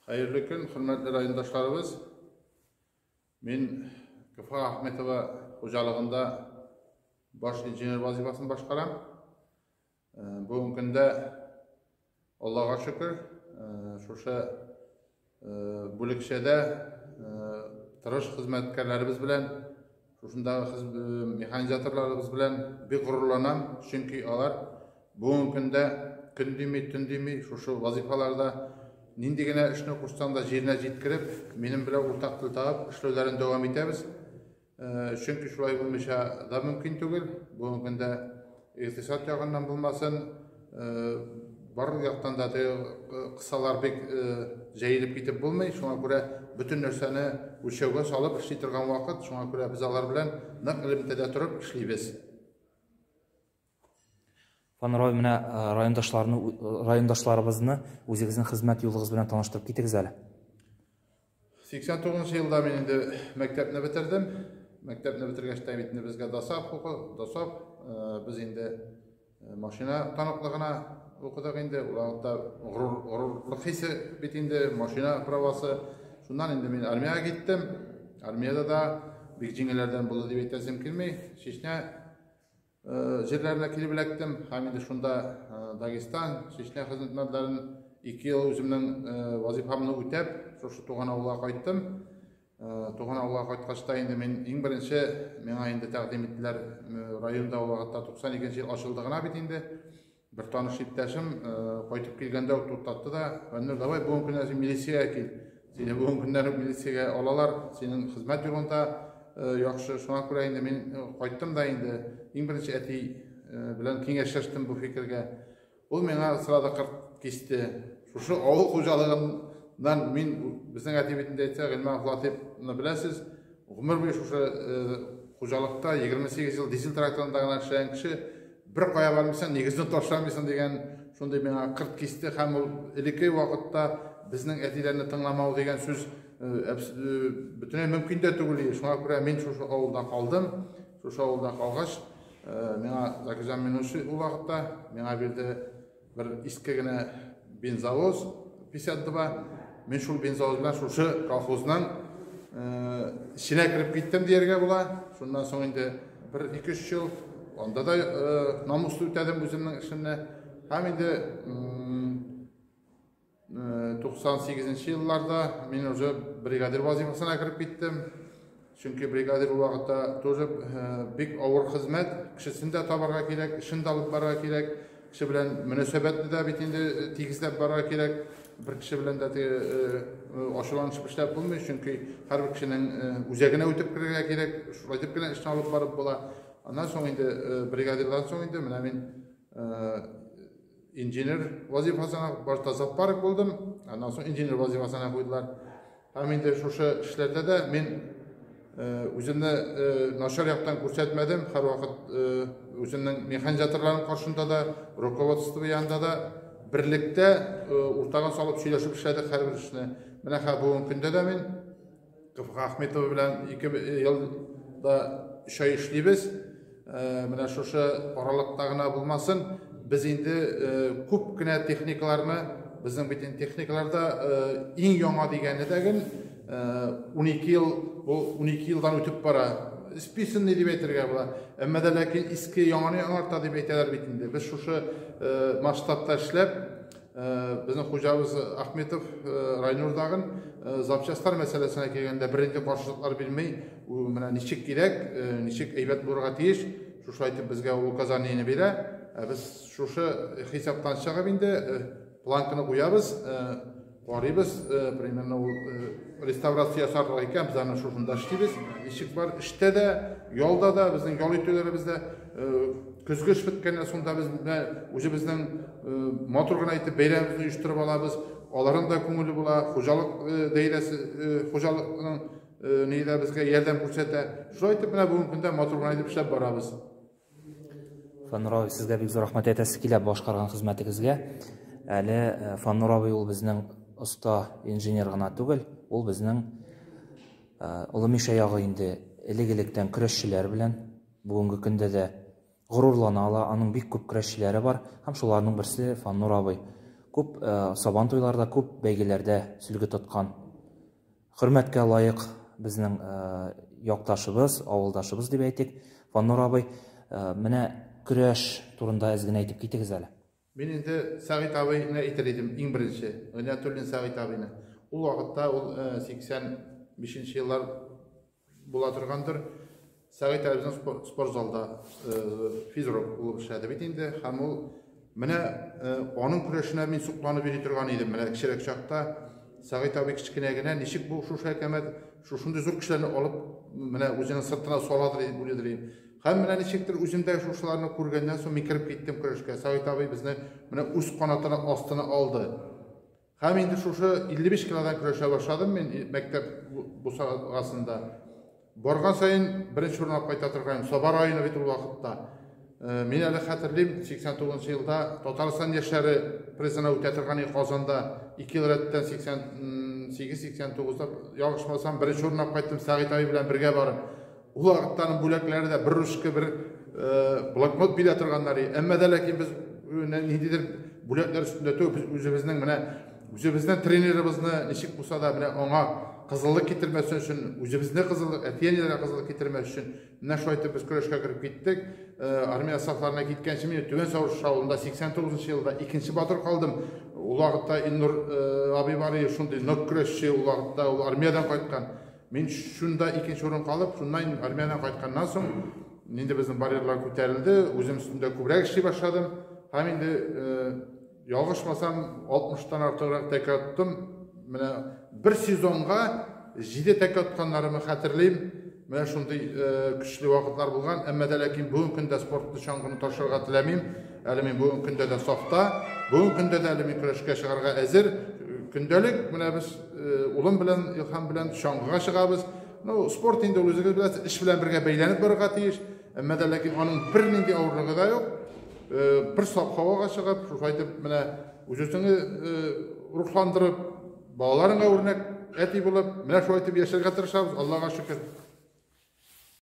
Хәерле көн, хөрмәтле райондашларыбыз. Мин КФХ Ахметова хуҗалыгында баш инженер вазифасын башкарам. Э, бүгенге көндә Аллага шөкер, э, шушы э, бүлекчәдә тырыш хезмәткәрләребез белән, шушындагы механизаторларыбыз белән бик горурланам, чөнки алар Бүгенге көндә көн дими, төн дими шушы вазыйфаларда нинди генә эшне кушсаң да җиренә җиткереп, минем белән уртак тел табып эшләүләрен дәвам итәбез. Э, чөнки шулай булмыйча да мөмкин түгел. Бүгенге көндә икътисад ягыннан булмасын, э, барлык яктан да теге э, кысалар бик җәелеп китеп булмый. Шуңа күрә бөтен нәрсәне үлчәүгә салып эшли торган вакыт. Шуңа күрә без алар белән нык элемтәдә торып эшлибез. Фанрой, менә э, райондашларны, райондашларыбызны үзегезнең хезмәт юлыгыз белән таныштырып китегез әле. 89 елда мин инде мәктәпне бетердем. Мәктәпне бетергәч тә бит инде безгә ДОСАП укы, ДОСАП э, без инде э, машина таныклыгына укыдык инде. Ул вакытта горур, горурлык хисе бит инде, машина правасы. Шуннан инде мин армиягә киттем. Армиядә дә бик җиңелләрдән булды дип әйтәсем килми. Чечня җирләренә килеп эләктем һәм инде шунда Дагестан, Чечня хезмәтләрен 2 ел үземнең вазифамны үтәп, шушы туган авылга кайттым. Туган авылга кайткач та инде мин иң беренче миңа инде тәкъдим иттеләр, районда ул вакытта 92 ел ачылды гына бит инде. Бер таныш иптәшем кайтып килгәндә үк туктатты да, Фәннур, давай бүген көннән син милициягә кил. Сине бүген көннән үк милициягә алалар, синең хезмәт юлыңда яхшы. Шуңа күрә инде мин кайттым да инде иң беренче әти белән киңәшләштем бу фикергә. Ул миңа сразу кырт кисте. Шушы авыл хуҗалыгыннан мин, безнең әти бит инде әйтсә, Гыйльманов Латыйпны беләсез, гомер буе шушы хуҗалыкта 28 ел дизель тракторында гына эшләгән кеше, Бер кая бармыйсың, нигезне ташламыйсың дигән шундый миңа кырт кисте һәм ул элекке вакытта безнең әтиләрне тыңламау дигән сүз э, э, бөтенләй мөмкин дә түгел иде. Шуңа күрә мин шушы авылда калдым. Шушы авылда калгач, э, миңа Закирҗан Минуши ул вакытта миңа бирде бер иске генә бензовоз 52. Мин шул бензовоз белән шушы колхозның эченә кереп киттем дияргә була. Шуннан соң инде бер 2-3 ел анда да намуслы үтәдем үземнең эшемне. Һәм инде 98 елларда мин уже бригадир вазифасына кереп киттем. Чөнки бригадир ул вакытта тоже бик авыр хезмәт, кешесен дә табарга кирәк, эшен дә алып барырга кирәк, кеше белән мөнәсәбәтне дә бит инде тигезләп барырга кирәк. Бер кеше белән дә теге ачуланышып эшләп булмый, чөнки һәрбер кешенең үзәгенә үтеп керергә кирәк, шулай итеп кенә эшне алып барып була. Аннан соң инде бригадирдан соң инде менә мин инженер вазифасына башта завпарк булдым, аннан соң инженер вазифасына куйдылар. Һәм инде шушы эшләрдә дә мин үземне начар яктан күрсәтмәдем. Һәрвакыт үземнең механизаторларым каршында да, руководство янында да берлектә уртага салып сөйләшеп эшләдек һәрбер эшне. Менә хәзер бүгенге көндә дә мин КФХ Ахметова белән 2 ел да 3 ай эшлибез. Менә шушы аралыкта гына булмасын, без инде күп кенә техникаларны, безнең бит инде техникаларда иң яңа дигәне дә гел 12 ел, бу 12 елдан үтеп бара. Списанный дип әйтергә була. Әмма дә ләкин иске яңаны яңарта дип әйтәләр бит инде. Без шушы масштабта эшләп, Безнең хуҗабыз Ахметов Райнур дагын запчастьлар мәсьәләсенә килгәндә бернинди каршылыклар бирми, менә ничек кирәк, ничек әйбәт булырга тиеш, шушылай итеп безгә ул указаниене бирә. Ә без шушы хисаптан чыгып инде планканы куябыз, карыйбыз, примерно ул реставрация ясарлык икән, без аны шушында эшлибез. Ничек бар, эштә дә, ялда да, безнең ял итүләребез дә көзге эш беткәннән соң да без менә үзебезнең матур гына итеп бәйрәмебезне оештырып алабыз. Аларның да күңеле була, хуҗалык даирәсе, хуҗалыкның ни дә безгә ярдәм күрсәтә. Шулай итеп менә бүгенге көндә матур гына итеп эшләп барабыз. Фаннур абый, сезгә бик зур рәхмәт әйтәсе килә башкарган хезмәтегезгә. Әле Фаннур абый ул безнең оста инженер гына түгел, ул безнең Олы Мишә ягы инде элек-электән көрәшчеләр белән бүгенге көндә дә горурлана ала. Аның бик күп көрәшчеләре бар һәм шуларның берсе Фаннур абый. Күп сабан туйларда, күп бәйгеләрдә сөлге тоткан. Хөрмәткә лаек безнең якташыбыз, авылдашыбыз дип әйтик. Фаннур абый, менә көрәш турында әз генә әйтеп китегез әле. Мин инде Сәгыйть абыйны әйтер идем иң беренче, Гыйниятуллин Сәгыйть абыйны. Ул вакытта ул 85 нче еллар була торгандыр. Сәгыйть абый безнең спорт залда физрук булып эшләде бит инде. Һәм ул менә аның көрәшенә мин сокланып йөри торган идем. Менә кечерәк чакта Сәгыйть абый кечкенә генә ничек бу шушы әкәмәт шушындый зур кешеләрне алып менә үзенең сыртына саладыр дип уйлыйдыр идем. Һәм менә ничектер үземдә шушыларны күргәннән соң мин кереп киттем көрәшкә. Сәгыйть абый безне менә үз канатының астына алды. Һәм инде шушы 55 килодан көрәшә башладым мин мәктәп бусагасында. Барган саен беренче урын алып кайта торган идем. Саба районы бит ул вакытта. Мин әле хәтерлим, 89 елда Татарстан яшьләре призына үтә торган иде Казанда. 2 ел рәттән 88-89-да ялгышмасам беренче урын алып кайттым Сәгыйть абый белән бергә барып. Ул вакытта аның бүләкләре дә бер ручка, бер блокнот бирә торганнар иде. Әмма дә ләкин без ниндидер бүләкләр өстендә түгел, без үзебезнең менә үзебезнең тренерыбызны ничек булса да менә аңа кызыллык китермәсен өчен, үзебезне кызыллык, әти-әниләргә кызыллык китермәс өчен менә шулай итеп без көрәшкә кереп киттек. Армия сафларына киткәнче мин Түбән Савыш авылында 89 елда икенче батыр калдым. Ул вакытта Илнур абый бар иде, шундый нык көрәшче, ул вакытта ул армиядән кайткан. Мин шунда икенче урын калып, шуннан армиядән кайтканнан соң, инде безнең барьерлар күтәрелде, үзем өстендә күбрәк эшли башладым. Һәм инде ялгышмасам, 60-тан артыграк тәкә оттым. Менә бер сезонга 7 тәкә отканнарымны хәтерлим. Менә шундый көчле вакытлар булган. Әмма дә ләкин бүгенге көндә спортны, чаңгыны ташларга теләмим. Әле мин бүгенге көндә дә сафта. Бүгенге көндә дә әле мин көрәшкә чыгарга әзер. Көндәлек менә без улым белән, Илһам белән чаңгыга чыгабыз. Ну, спорт инде ул үзегез беләсез, эш белән бергә бәйләнеп барырга тиеш. Әмма дә ләкин аның бернинди авырлыгы да юк. Бер саф һавага чыгып, шулай итеп менә үз-үзеңне рухландырып, балаларыңа үрнәк әти булып, менә шулай итеп яшәргә тырышабыз, Аллага шөкер.